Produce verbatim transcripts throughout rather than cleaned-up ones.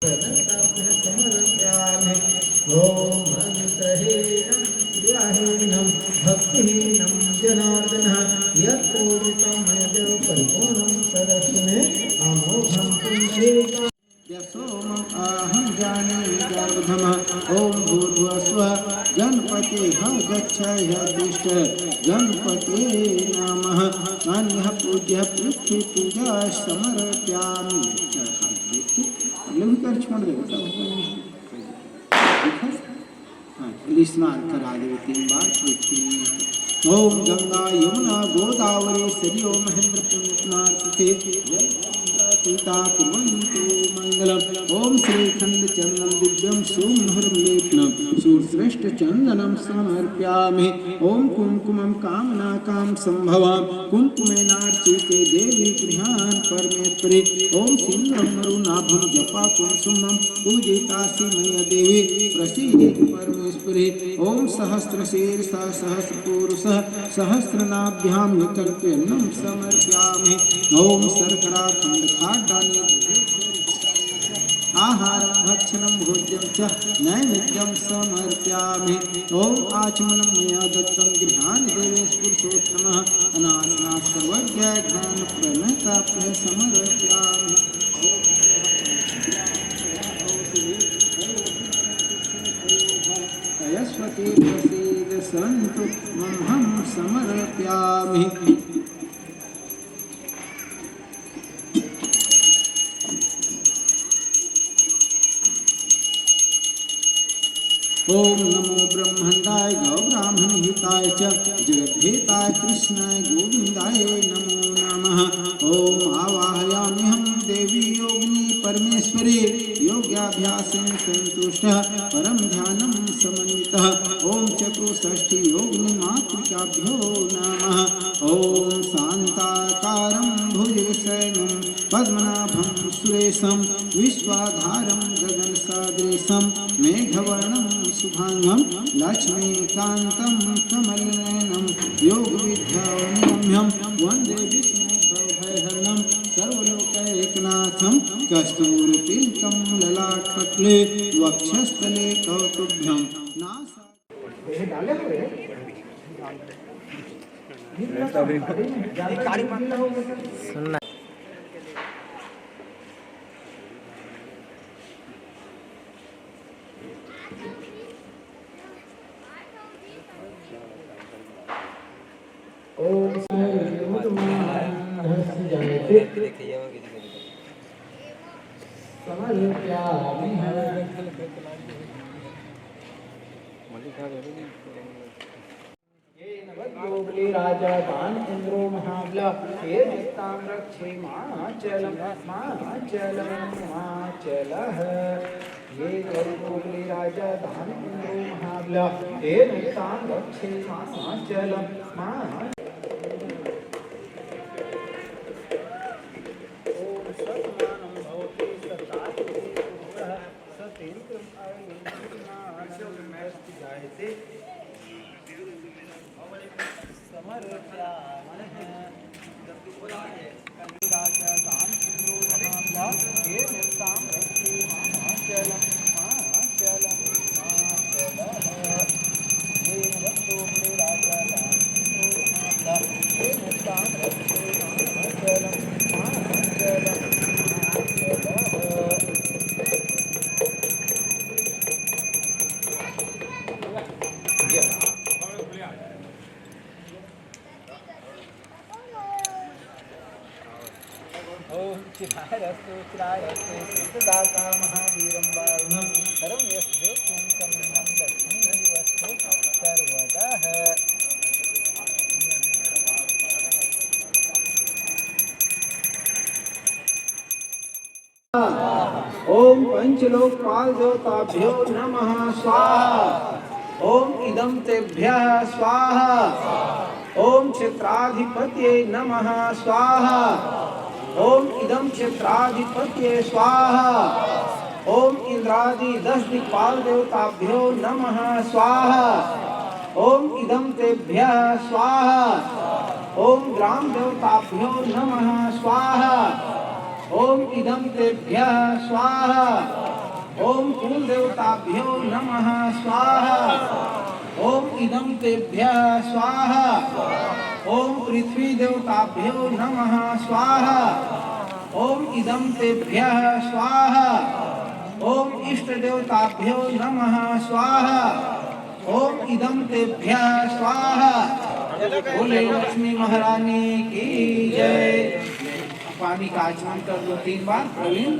प्रणताभ्यः समर्पयामि। ॐ मन्त्रहीनं क्रियाहीनं भक्तिहीनं जनार्दन, यत्पूजितं मया देव परिपूर्णं तदस्तु मे। अमोघं पुण्डरीकाक्षं यशोमहं जाने गर्भम। ॐ भूर्भुवः स्वः गणपते ह गच्छ ह तिष्ठ गणपते नमः। माननीयः पूज्यः पृथ्वी पूजा समर्पयामि। अगले भी कर छोड़ देगा। हाँ, चलिए स्नान करा देवे तीन बार, एक तीन मिनट। ॐ गंगा यमुना गोदावरी सरयू महेंद्र पुण्य स्नान से सीता कुर्वन्तु मङ्गलम्। ॐ श्रीखण्ड चन्दन दिव्यं सुमधुरं लेपनं सूर्यश्रेष्ठ चन्दनं समर्पयामि। ॐ कुङ्कुमं कामनाकां सम्भवां कुङ्कुमेनार्चिते देवी गृहाण परमेश्वरी। ॐ सिन्दूरं मरुनाभं जपा कुसुमं पूजितासि मया देवी प्रसीदेतु परमेश्वरी। ॐ सहस्रशीर्ष सहस्रपुरुष सहस्रनाभ्यां विकल्प्य अन्नं समर्पयामि। ॐ शर्कराखण्डखाद्यानि आहारं भक्षणं भोज्यं च नैवेद्यं समर्पयामि। ॐ आचमनं मया दत्तं गृहाण देवेश पुरुषोत्तमः। अनासनात् सर्वज्ञ घ्राण प्रणताभ्यः समर्पयामि। ॐ तयस्वती प्रसीद सन्तु मह्यं समर्पयामि। ॐ नमो ब्रह्माण्डाय गौ ब्राह्मण हिताय च जगद्धिताय कृष्णाय गोविन्दाय नमो नमः। ॐ आवाहयाम्यहं देवी योगिनी परमेश्वरी योग्याभ्यासेन सन्तुष्टः परं ध्यानं समन्वितः। ॐ चतुष्षष्टि योगिनी मातृकाभ्यो नमः। ॐ शान्ताकारं भुजगशयनं पद्मनाभं सुरेशं विश्वाधारं गगनसदृशं मेघवर्णं शुभाङ्गं लक्ष्मीकान्तं कमलनयनं योगविद्यानिगम्यं वन्दे विष्णुभवभयहरणं सर्वलोकैकनाथं कस्तूरतिलकं ललाटपटले वक्षस्थले कौस्तुभ्यं नासा सुनना। ॐ समर्पयामि। येन वद्यो बलिराजा दानवेन्द्रो महाबलः, तेन तां रक्षेमाचलमाचलमाचलः। येन वद्यो बलिराजा दानवेन्द्रो महाबलः, तेन तां रक्षेमाचलमाचलः। ॐ शतमानं भवति शतायुः पुरुषः, शतेन्द्रिय आयुर्जीवितम्। ॐ चिरायस्तु चिरायस्तु सिद्धिदाता महावीरं वारुणं हरं यस्य दुःखं शमनं लक्ष्मीः वस्तु सर्वतः। ॐ पंचलोकपाल देवताभ्यो नमः स्वाहा। ॐ इदं तेभ्यः स्वाहा। ॐ क्षेत्राधिपतये नमः स्वाहा। ॐ इदं क्षेत्राधिपतये स्वाहा। ॐ इन्द्रादि दश दिक्पाल देवताभ्यो नमः स्वाहा। ॐ इदं तेभ्यः स्वाहा। ओम ग्राम देवताभ्यो नमः स्वाहा। ओम इदम तेभ्यः स्वाहा। ओम कुल देवताभ्यो नमः स्वाहा। ओम इदम तेभ्यः स्वाहा। ओम पृथ्वी देवताभ्यो नमः स्वाहा। ओम इदम तेभ्यः स्वाहा। ओम इष्ट देवताभ्यो नमः स्वाहा। ओम इदम तेभ्यः स्वाहा। बोले लक्ष्मी महारानी की जय। पानी का आचमन कर दो तीन बार, प्रवीण।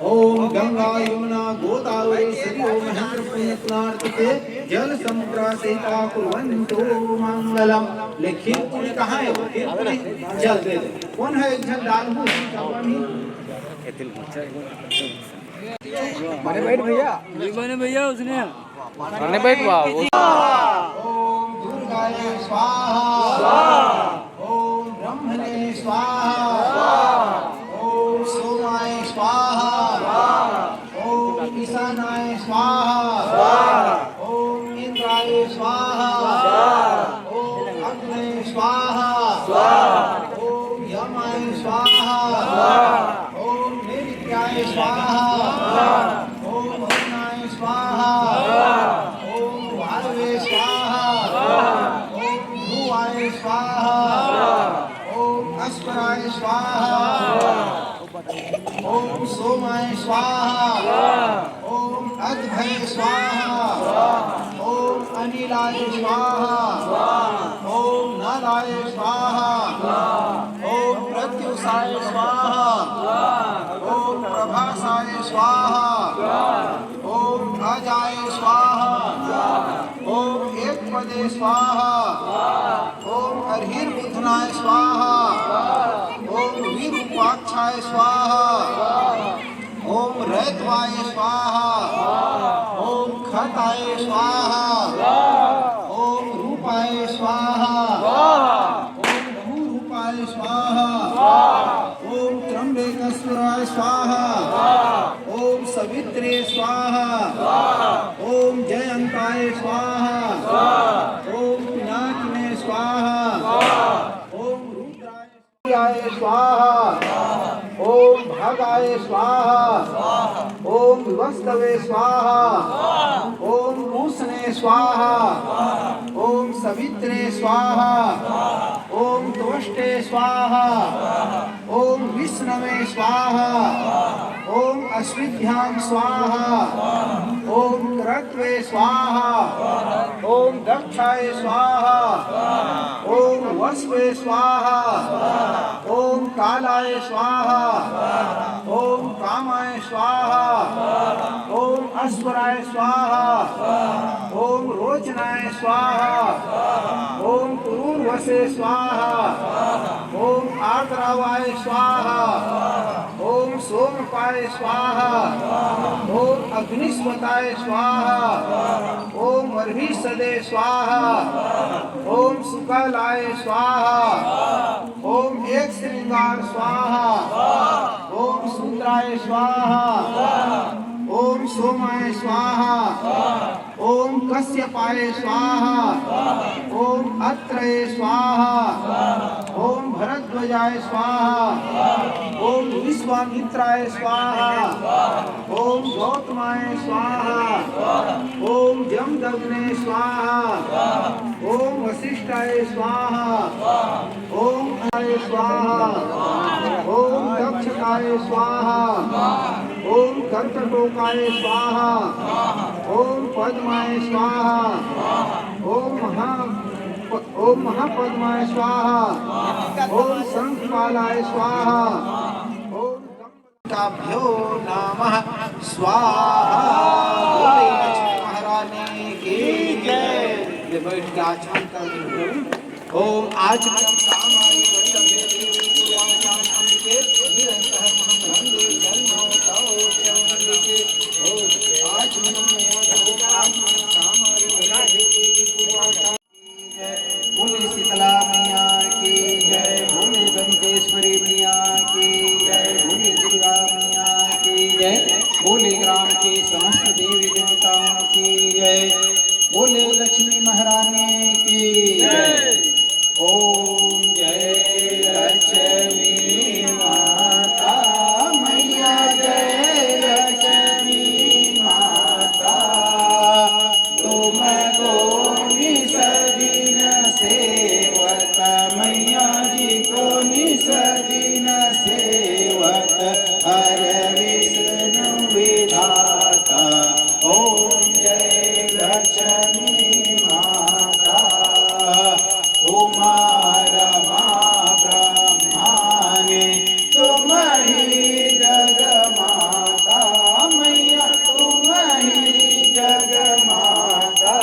ओम गंगा यमुना गोदावरी सरयू महेंद्र पुण्य पुनार्थ के जल समुद्रा सहिता कुर्वंतु मंगलम। ले खीर पूरी कहाँ है? वो खीर पूरी जल दे दे। कौन है एक जन डाल हूँ? बने बैठ भैया। बने भैया उसने। बने बैठ बाबू। ओम दुर्गाय स्वाहा। ओम ब्रह्मणे स्वाहा। ओम सोमाय स्वाहा। ओम ईशानाय स्वाहा। ओम इंद्राय स्वाहा। ओम अग्नये स्वाहा। ओम यमाय स्वाहा। ओम नैऋत्याय स्वाहा। ओम वरुणाय स्वाहा। ओम वायवे स्वाहा। ओम ध्रुवाय स्वाहा। ओम अस्पराय स्वाहा। ओम सोमाय स्वाहा। ओम अद्भय स्वाहा। ओम अनिलाय स्वाहा। ओम नलाय स्वाहा। ओम प्रत्युषाय स्वाहा। ओम प्रभासाय स्वाहा। ओम अजाय स्वाहा। ओम एकपदे स्वाहा। ओम अर्हिर्बुधनाय स्वाहा। ओम विरूपाक्षाय स्वाहा। ओम रैतवाय स्वाहा। ओम खताय स्वाहा। ओम रूपाय स्वाहा। ओम भूरूपाय स्वाहा। ओम त्र्यंबकेश्वराय स्वाहा। ओम सवित्रे स्वाहा। ओम जयंताय स्वाहा। ओम पिनाकिने स्वाहा। ओम रुद्राय स्वाहा। ओम भागाय स्वाहा। ओम विवस्तवे स्वाहा। ओम पूषणे स्वाहा। ओम सवित्रे स्वाहा। ओम त्वष्टे स्वाहा। ओम विष्णवे स्वाहा। ओम अश्विभ्याम स्वाहा। ओम क्रत्वे स्वाहा। ओम दक्षाय स्वाहा। ओम वस्वे स्वाहा। ओम कालाय स्वाहा। ओम कामाय स्वाहा। ओम अस्वराय स्वाहा। ओम रोचनाय स्वाहा। ओम पुरूरवसे स्वाहा। ओम आर्द्रावाय स्वाहा। ओम सोमपाय स्वाहा। ओम अग्निस्वताय स्वाहा। ओम वर्भिषदे स्वाहा। ओम सुकालाय स्वाहा। ओम एक श्रृंगार स्वाहा। ओम शूद्राय स्वाहा। ओम सोमाय स्वाहा। ओम कश्यपाय स्वाहा। ओम अत्रये स्वाहा। ओम भरद्वाजाय स्वाहा। ओम विश्वामित्राय स्वाहा। ओम गौतमाय स्वाहा। ओम जमदग्ने स्वाहा। ओम वशिष्ठाय स्वाहा। ओम आय स्वाहा। ओम दक्षकाय स्वाहा। ओम कर्कटोकाय स्वाहा। ओम पद्माय स्वाहा। ओम महा ओम महापद्माय स्वाहा। ओम शंखपालाय स्वाहा। ओम काभ्यो नमः स्वाहा। बोले लक्ष्मी महारानी की जय। ले बैठ के आचमन कर लो। ओम आचमनम कामाय वल्लभे देवी पूर्वाचान अम्बिके निरंतरमहं वन्दे चरणौ तव चरणौ अम्बिके। ओम आचमनम ओम आचमनम कामाय वल्लभे देवी पूर्वाचान। बोले शीतला मैया की जय, बोले दंतेश्वरी मैया की जय, बोले दुर्गा मैया की जय, बोले ग्राम के समस्त देवी देवताओं की जय, बोले लक्ष्मी महारानी की जय। सदिन सेवत हर विष्णु विधाता। ॐ जय लक्ष्मी माता। उमा रमा ब्रह्माणी तुम ही जग माता। मैया तुम ही जग माता।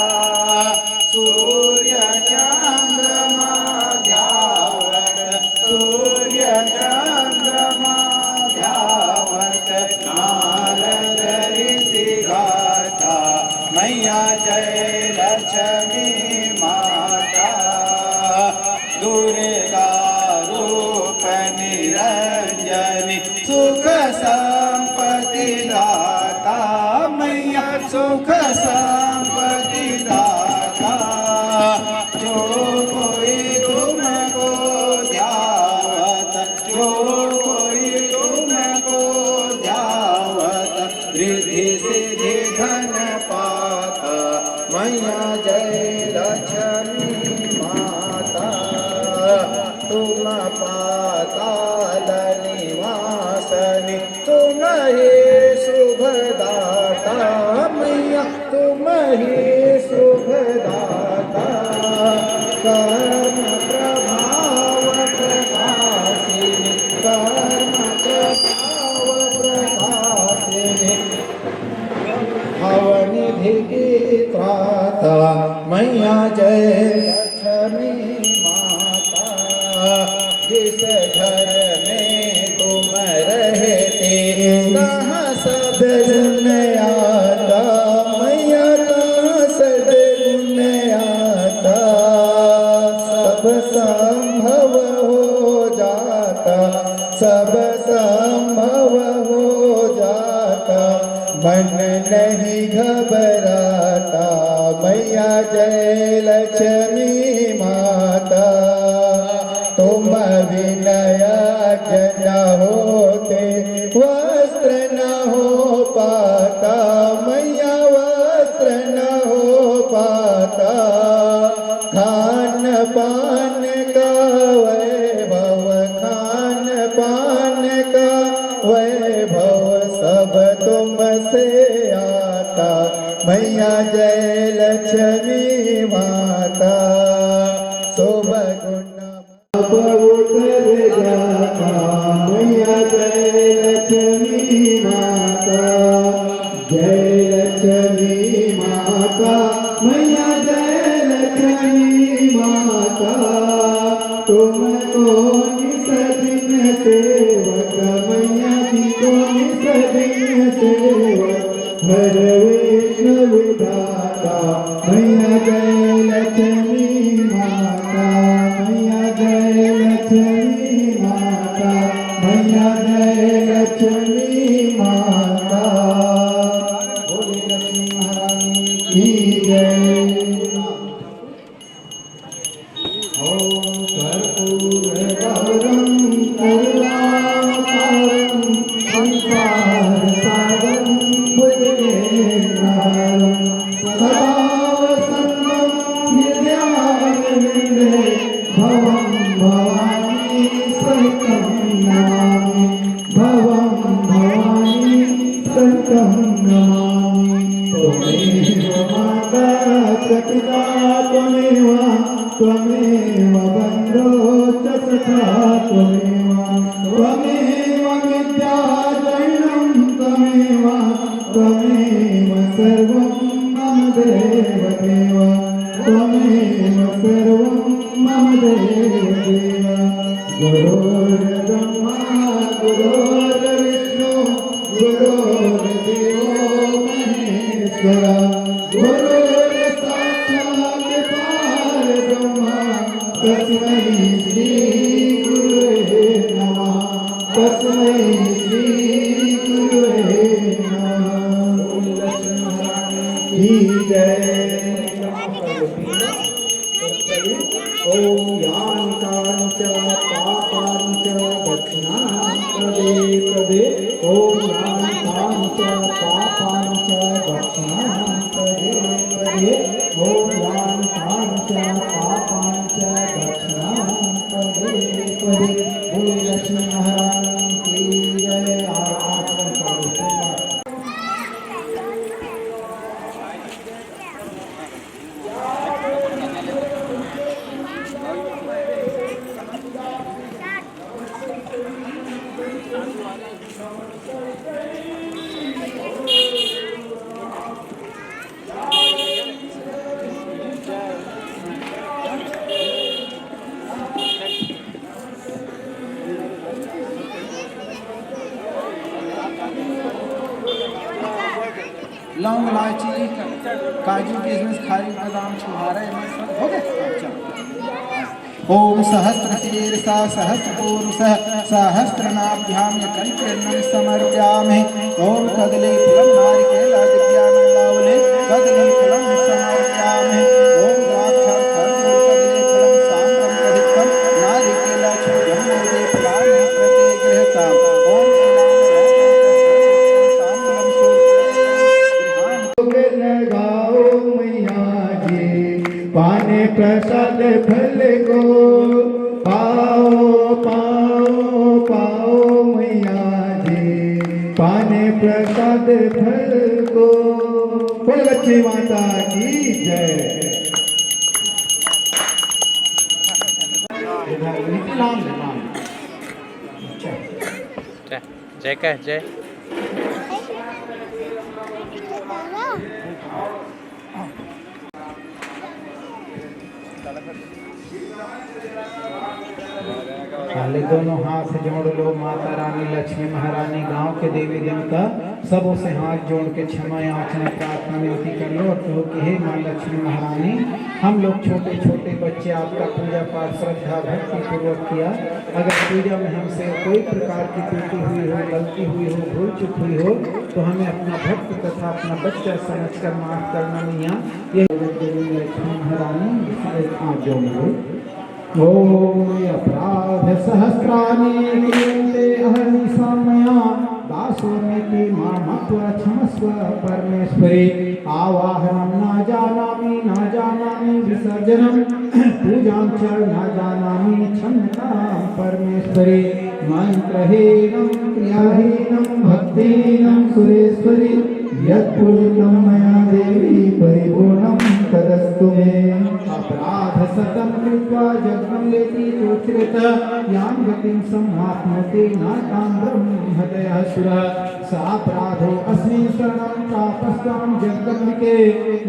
सूर्य चंद्रमा ध्यावत, सूर्य चंद्रमा ध्यावत नारद ऋषि गाथा। मैया जय लक्ष्मी माता। दुर्गा रूप निरंजनी सुख संपत्ति दाता। मैया सुख संपत्ति दाता। जो कोई तुमको ध्यावत, जो कोई तुमको ध्यावत, रिद्धि सिद्धि धन पाता। मैया जय लक्ष्मी माता। तुम पाताल निवासनी तुम ही शुभ दाता। मैया तुम ही शुभ दाता। कर्म प्रभाव प्रकाशिनी, कर्म प्रभाव प्रकाशिनी, भवनिधि की त्राता। मैया जय लक्ष्मी माता। जिस घर में तुम रहती, तहाँ सद्गुण आता। मैया तहाँ सद्गुण आता। सब संभव हो जाता, सब संभव हो जाता। मन नहीं घबराता। मैया जय लक्ष्मी माता। तुम बिन यज्ञ न होते, वस्त्र न हो पाता। मैया वस्त्र न हो पाता। खान पान का वैभव, खान पान का वैभव, सब तुमसे आता। मैया जय लक्ष्मी माता। शुभ गुण पाप उतर जाता। मैया जय लक्ष्मी माता। जय लक्ष्मी माता। मैया जय लक्ष्मी माता। तुमको निस दिन सेवत, मैया जी को निस दिन सेवत, हर विघ्न विधाता। मैया जय लक्ष्मी माता। मैया जय लक्ष्मी माता। मैया जय लक्ष्मी माता। बोले लक्ष्मी महारानी की जय। ॐ कर्पूरगौरं करुणावतारं संसारसारं भुजगेन्द्रहारं सदा वसन्तं हृदयारविन्दे भवं भवानी सहितं नमामि। भवं भवानी सहितं नमामि। त्वमेव माता च पिता त्वमेव, त्वमेव बन्धो च सखा त्वमेव, त्वमेव विद्या द्रविणं त्वमेव, त्वमेव सर्वं मम देवदेव, त्वमेव सर्वं मम देवदेव। गुरुर्ब्रह्मा गुरुर्विष्णु गुरुर्देवो महेश्वर। गुरुर्साक्षात् परब्रह्म तस्मै श्री गुरुवे नमः। तस्मै श्री गुरुवे नमः। की जय। ॐ यानि कानि च पापानि च दक्षिणानि पदे पदे। ॐ यानि कानि च पापानि च दक्षिणानि पदे पदे। ॐ यानि कानि च पापानि च दक्षिणानि पदे पदे। बोले लक्ष्मी महारानी की जय। और आचरण करो। लौंग, इलायची, काजू, किशमिश, खारी, बादाम, छुहारा, ये सब हो गए। अच्छा। ओम सहस्रशीर्षा सहस्रपूरुषः सहस्रनाभ्यां यकं चरणं समर्पयामि। ओम कदलीफलं नारिकेल दिव्यानंदावली कदलीफलं समर्पयामि। ओम द्राक्षां खर्जूर कदलीफलं सान्द्रं कदीपकं नारिकेल छुजं मोदे फलानि प्रतिगृह्यताम्। ओम ताम्बूलं सूर्पं गृहाण। लगाओ मैया जी, पाने प्रसाद फल को पाओ, पाओ, पाओ मैया जी, पाने प्रसाद फल को। बोल लक्ष्मी माता की जय। इधर नीति लाम, लाम। अच्छा। जय, जय कह, जय। पहले दोनों हाथ जोड़ लो, माता रानी, लक्ष्मी महारानी, गांव के देवी देवता, सबों से हाथ जोड़ के क्षमा याचना, प्रार्थना, विनती कर लो और कहो कि हे माँ लक्ष्मी महारानी, हम लोग छोटे छोटे बच्चे आपका पूजा पाठ श्रद्धा भक्ति पूर्वक किया, अगर पूजा में हमसे कोई प्रकार की त्रुटि हुई हो, गलती हुई हो, भूल चूक हुई हो, तो हमें अपना भक्त तथा अपना बच्चा समझकर माफ करना मैया। ये लक्ष्मी महारानी, हाथ जोड़ लो। ॐ अपराधसहस्राणि क्रियन्ते अहर्निशं मया, दासोऽस्मीति मां मत्वा क्षमस्व परमेश्वरी। आवाहनं न जानामि, न जानामि विसर्जनम्, पूजां च न जानामि, क्षम्यतां परमेश्वरी। मन्त्रहीनं क्रियाहीनं भक्तिहीनं सुरेश्वरी, यत्पूजितं मया देवी परिपूर्णं तदस्तु मे। अपराधशतं कृत्वा जग्गं लेति चोच्यते, यां गतिं समाप्नोति न तां ब्रह्मदयः सुरः। स अपराधो अस्मि शरणं प्रापस्त्वां जगदम्बिके,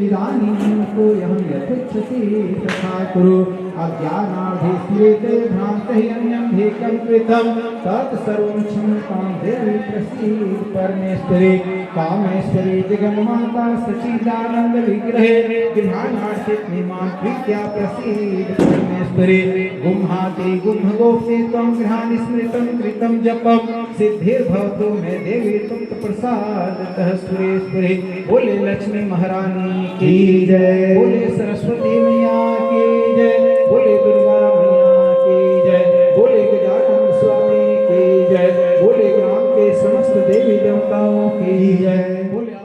इदानीं विमुक्तोऽहं यथेच्छसि तथा कुरु। अज्ञानार्धे स्थिते भ्रान्ते अन्यदेकं कृतं, तत् सर्वं क्षम्यतां देवी प्रसीद परमेश्वरी। कामेश्वरी जगन्माता सच्चिदानन्दविग्रहे, गृहाणार्थीति मां प्रीत्या प्रसीद परमेश्वरी। गुह्याति गुह्यगोप्ये त्वं गृहाण स्मृतं कृतं जपम्, सिद्धिर्भवतु मे देवी त्वं प्रसादतः सुरेश्वरी। बोले लक्ष्मी महारानी की जय, बोले सरस्वती मैया की जय, बोले दुर्गा मैया की जय, बोले गजानन स्वामी की जय, बोले ग्राम के समस्त देवी देवताओं की जय, बोले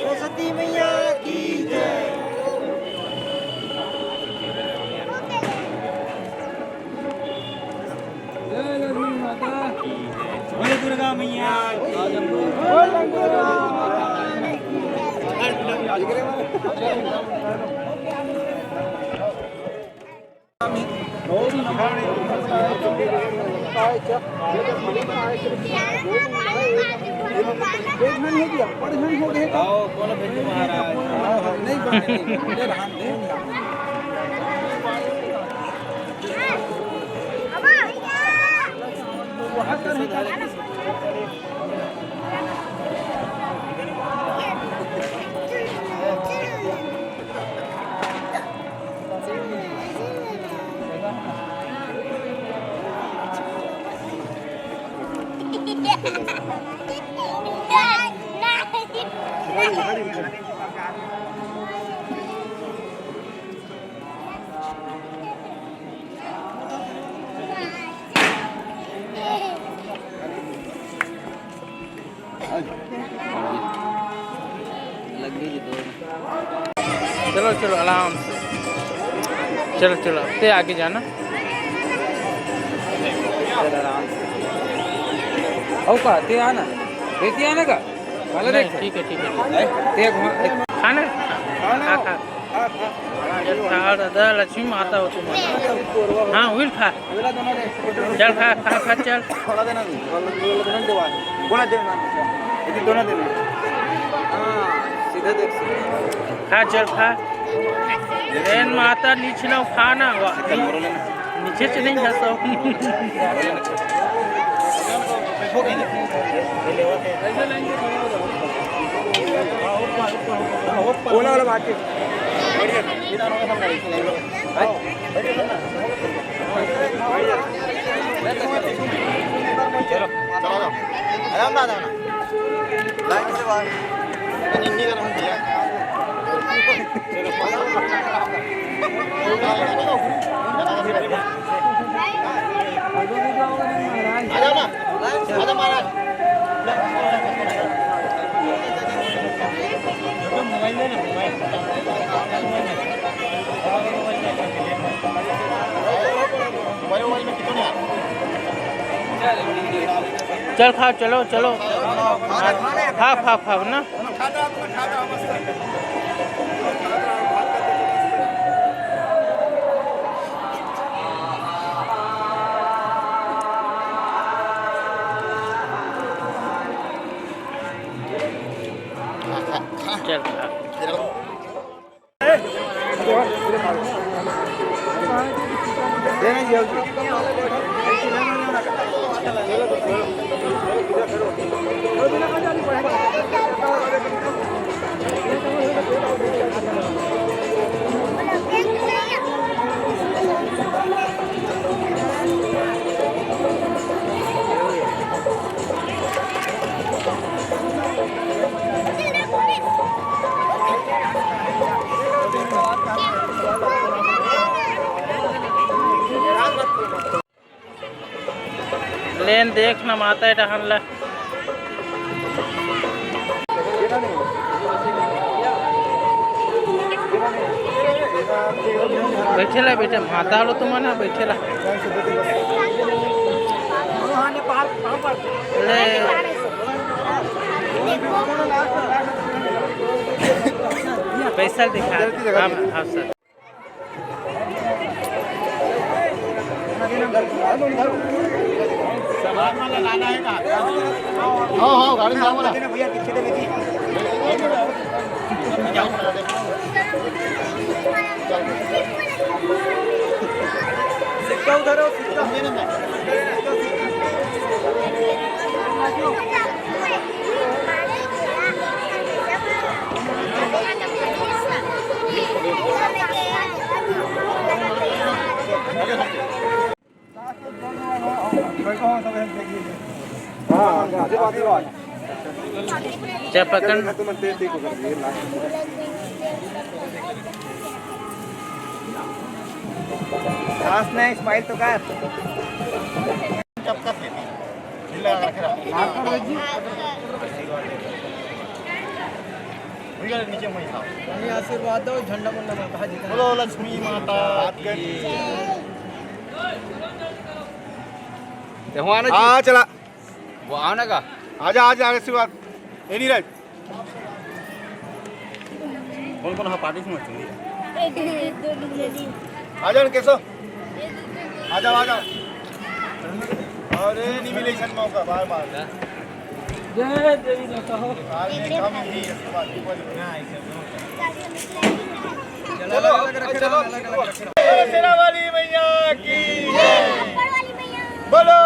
सरस्वती मैया की जय। जय लक्ष्मी माता। बोले दुर्गा मैया की। बोले दुर्गा माता की। चलो, चलो, आराम से। चलो, चलो, ते आगे जाना। चल, आराम से। अउ का, ते आना। बेटी आना का? काला नहीं, देख। ठीक है, ठीक है, ठीक है। ते घुमा, खाना? खा, खा। खा, खा। खा, खा। चल, खा, दादा, लक्ष्मी माता हो तुम। हाँ, उइल खा। चल, खा, खा, खा, चल। थोड़ा देना, बोला देना। ये दोनों देना। हाँ, सीधा देख, सीधा। खा, चल, खा। लेन माता नीचे ना खाना हुआ। नीचे से नहीं खा सो। ओला वाला बात है। चलो, चलो, जाओ। आ जाओ ना, आ जाओ ना। लाइन से बाहर। हिंदी का नाम दिया। आ जाओ ना। आ जाओ महाराज। चल खाओ, चलो, चलो। खाओ, खाओ, खाओ ना। चल खा। लेन देख ना माता डहन ला। बैठे ला, बैठे, माता लो तुम ना, बैठे ला। ले। पैसा दिखा। हाँ, हाँ, सर। हाँ, हाँ, गाड़ी में जाओ ना। सिक्का उधर हो, सिक्का। हाँ, हाँ, हाँ, हाँ। चल, पकड़। सांस नहीं, smile तो कर। चपका दे दी। ढीला रख रहा। वही वाला नीचे वही था। ये आशीर्वाद दो, झंडा मुंडा माता जी का। बोलो लक्ष्मी माता की। ते हुआ ना जी। हाँ, चला। वो आओ ना का? आजा, आजा, आशीर्वाद। ए नीरज। कौन कौन हा पार्टी में चली? आ जाओ केशव। आ जाओ, आ जाओ। अरे, नहीं मिले इसन मौका बार बार। जय देवी माता हो। आज में कम ही, इसके बाद ऊपर। चलो, चलो, चलो। शेरा वाली मैया की जय। बोलो।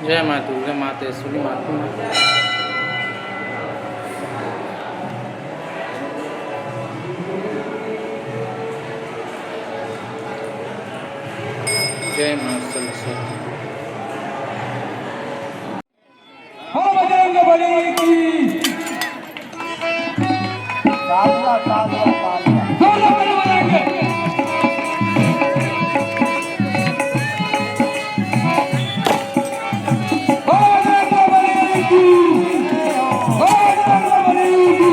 जय माँ दुर्गा, माँ त्रिशूली, माँ। जय माँ सरस्वती। बोलो बजरंग बली की। तालियां, तालियां, तालियां। बोलो बजरंग। बोलो बजरंग बली की। बोलो बजरंग बली की।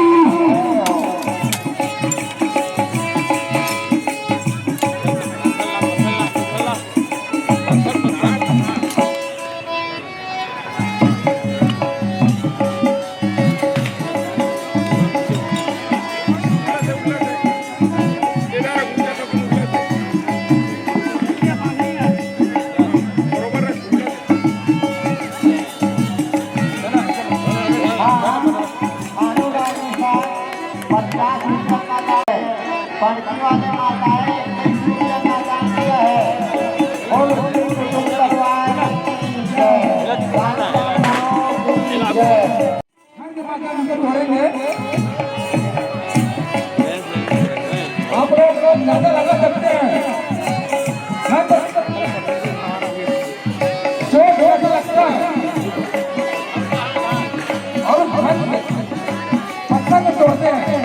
पचास रुपया का दान, पड़की वाले माता है, इक्कीस रुपया का दान किया है। और भगवान की जय, राम राम की जय। हम जो बात है, उनको तोड़ेंगे। आप लोग, लोग ज्यादा लगा सकते हैं। मैं तो जोर जोर से लगता है। और हम पत्थर को तोड़ते हैं।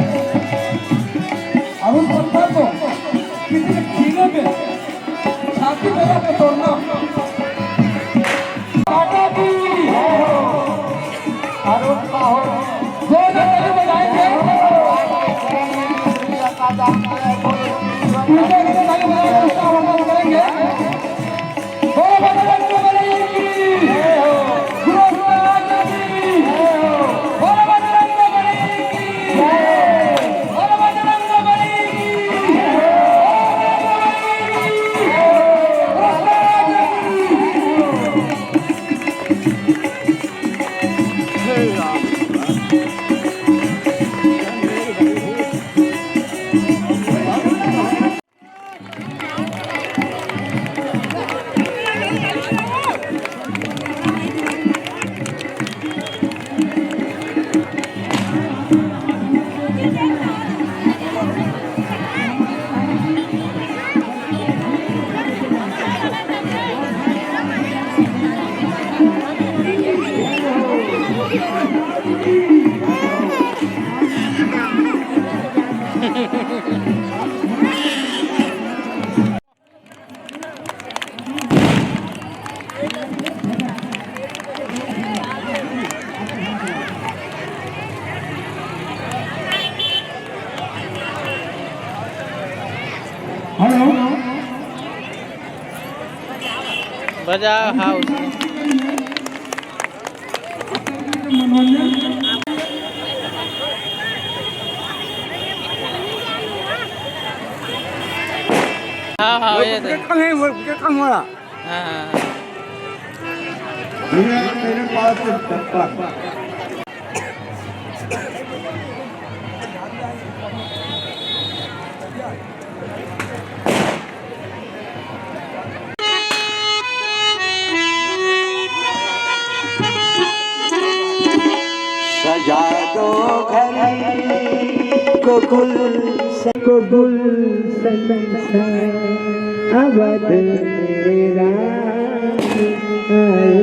और उस पत्थर को किसी के सीने में छाती पे रख के तोड़ना। माता की। अरुण साहू। जोरदार ताली बजाएंगे। पीछे से ताली बजाएंगे, उसका आवाज करेंगे। बोलो बजरंग बली की। गुरु महाराज की। बोलो बजरंग बली की। बोलो बजरंग बली की। गुरु महाराज की। हेलो। बजा, हाँ, उसने। हाँ, हाँ, ये दे। हाँ, हाँ। भैया, मेरे पास एक डब्बा। सजा दो घर को गुलशन, को गुलशन से, अवध में राम आए।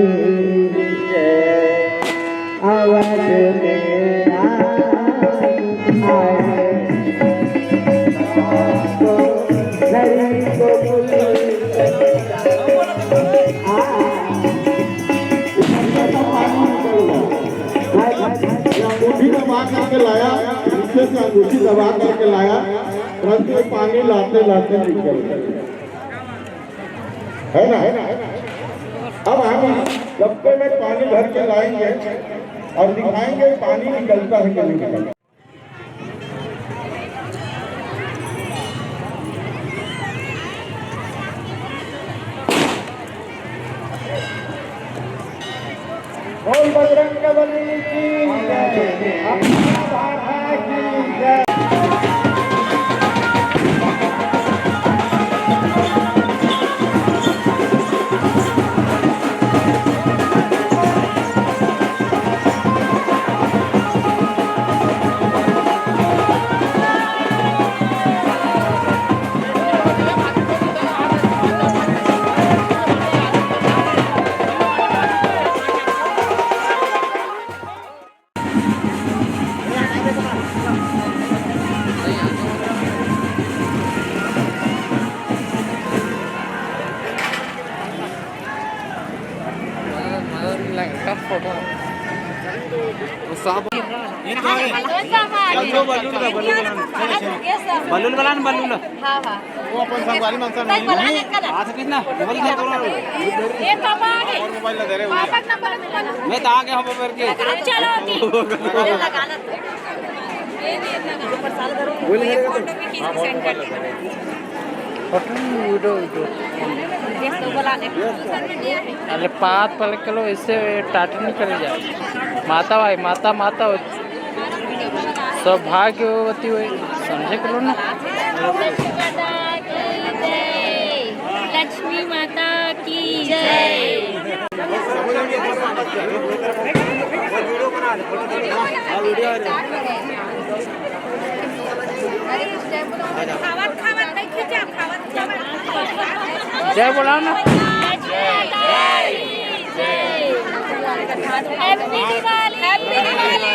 अवध में राम आए। अंगूठी दबा करके लाया, नीचे से अंगूठी दबा करके लाया, परंतु ये पानी लाते लाते निकल गया। है ना, है ना, है ना। अब हम इस डब्बे में पानी भर के लाएंगे और दिखाएंगे पानी निकलता है कि नहीं निकलता। बोल बजरंग बली की जय, अपना भाषा की जय। ये तो है। बलून वाला ना, बलून। हाँ, हाँ। वो अपन संगवारी मन से नहीं। आज कितना? मोबाइल नहीं करो। ये पापा आ गए। और मोबाइल लगा रहे हो। पापा का नंबर है, मोबाइल। मैं तो आ गया हूँ, बाबा के। चलो, ठीक। बोल, ये फोटो भी खींच के सेंड कर दीजिए। ये तो बोला नहीं। अरे, पात पलक के लो, इससे टाट नहीं करे जाए। माता भाई, माता, माता हो। सौभाग्यवती होए, समझे करो ना। लक्ष्मी माता की जय। खावत, खावत, नहीं खींचा, खावत, खावत। जय बोला ना। जय। हैप्पी दिवाली। हैप्पी दिवाली।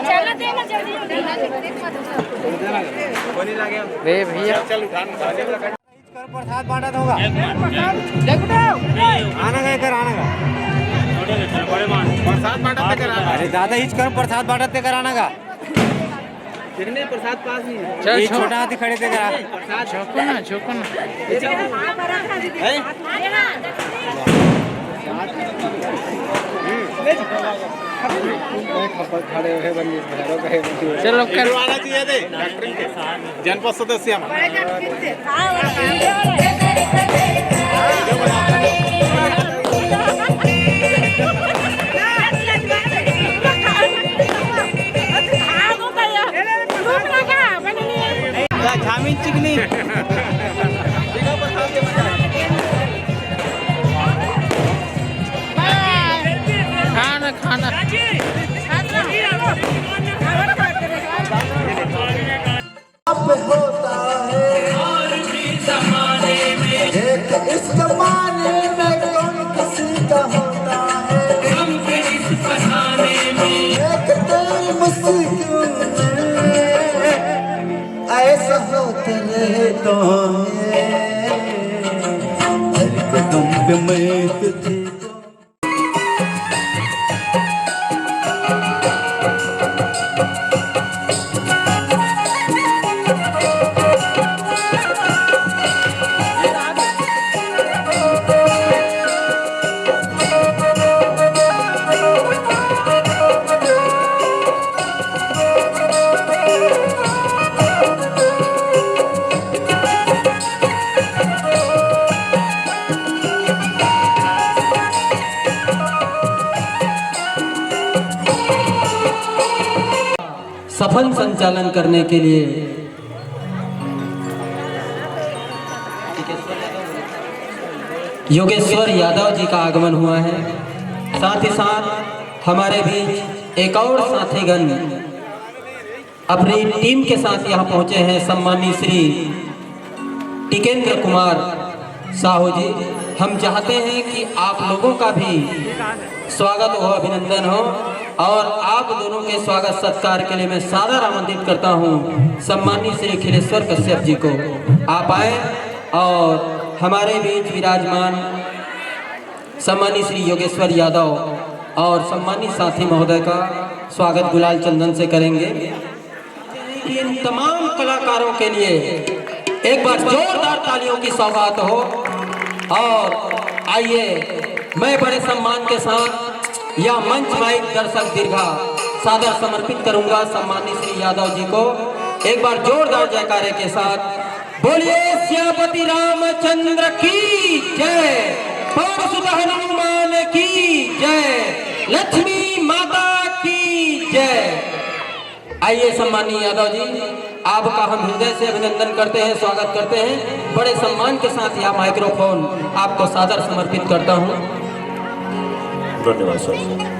चला दे ना जल्दी, जल्दी। रे भैया। हिच कर प्रसाद बांटत होगा। आना गा, एकर आना गा। प्रसाद बांटत तेकर आना। अरे दादा, हिच कर प्रसाद बांटत तेकर आना गा। देखने प्रसाद पास नहीं है। चल, ये छो-, छोटा हाथी खड़े तेकर आ। प्रसाद। झोंको ना, झोंको ना। हैं? खड़े हुए बंदी, भैरव कहे बंदी। चलो, कर आना चाहिए थे डॉक्टरिंग के। जनपद सदस्य हम। झामिन चिकनी। खाना, खाना। अब होता है। एक इस जमाने में कौन किसी का होता है। एक तेरी मुस्किन में ऐसा होता रहता है। हर कदम पे मैं तुझे सफल संचालन करने के लिए योगेश्वर यादव जी का आगमन हुआ है। साथ ही साथ हमारे बीच एक और साथीगण अपनी टीम के साथ यहाँ पहुँचे हैं, सम्मानित श्री टिकेंद्र कुमार साहू जी। हम चाहते हैं कि आप लोगों का भी स्वागत हो, अभिनंदन हो, और आप दोनों के स्वागत सत्कार के लिए मैं सादर आमंत्रित करता हूँ सम्मानित श्री खिलेश्वर कश्यप जी को। आप आए और हमारे बीच विराजमान सम्मानित श्री योगेश्वर यादव और सम्मानित साथी महोदय का स्वागत गुलाल चंदन से करेंगे। इन तमाम कलाकारों के लिए एक बार जोरदार तालियों की सौगात हो। और आइए, मैं बड़े सम्मान के साथ यह मंच माइक दर्शक दीर्घा सादर समर्पित करूंगा सम्मानित श्री यादव जी को। एक बार जोरदार जयकारे के साथ बोलिए, सियापति रामचंद्र की जय, पवन सुत हनुमान की जय, लक्ष्मी माता की जय। आइए सम्माननीय यादव जी, आपका हम हृदय से अभिनंदन करते हैं, स्वागत करते हैं। बड़े सम्मान के साथ यह माइक्रोफोन आपको सादर समर्पित करता हूँ। धन्यवाद sir.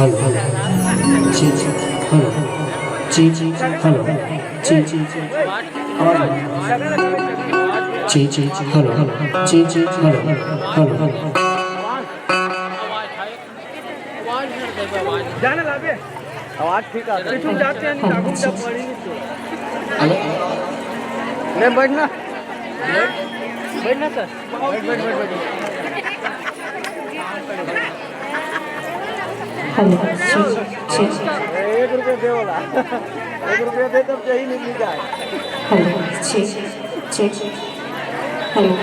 Hello, hello. Check, check. Hello. Check, check. Hello. Check, check. Hello. Check, check. Hello. Check, check. Hello. Hello. Hello. जाने लाबे। आवाज ठीक आ रही है। तुम जाते हैं, नहीं, आगू में जब पड़ी नहीं तो। हेलो। ले, बैठना। बैठना, सर। बैठ, बैठ, बैठ, बैठ। Hello, check, check. एक रुपया दे वाला। एक रुपया दे, तब यही नहीं मिल जाए। Hello, check, check. हेलो।